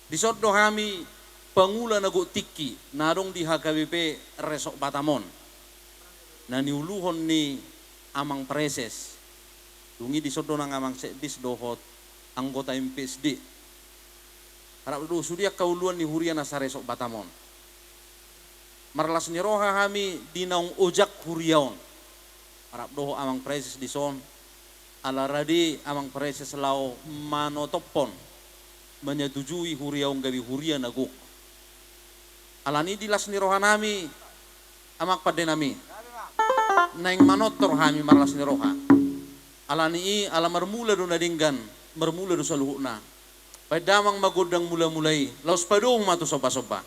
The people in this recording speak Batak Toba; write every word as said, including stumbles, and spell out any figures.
Dison do hami pangula na gok tingki na adong di H K B P Resort Batam on, na niuluhon ni Amang Praeses. Dung i dison do nang Amang Sekdis dohot anggota M P S D. Rap do sude angka uluan ni huria na sa-Resort Batam on. Marlas ni roha hami di naung ojak huria on. Rap dohot Amang Praeses dison, ala rade Amang Praeses laho manotophon, manyatujui huria on gabe huria na gok. Alani i di las ni roha nami, Amang pande nami, naeng manortor hami marlas ni roha. Alani i ala marmula do na denggan, marmula do saluhutna. Baen damang ma gondang mula-mula i, laos padomu ma tu somba-somba.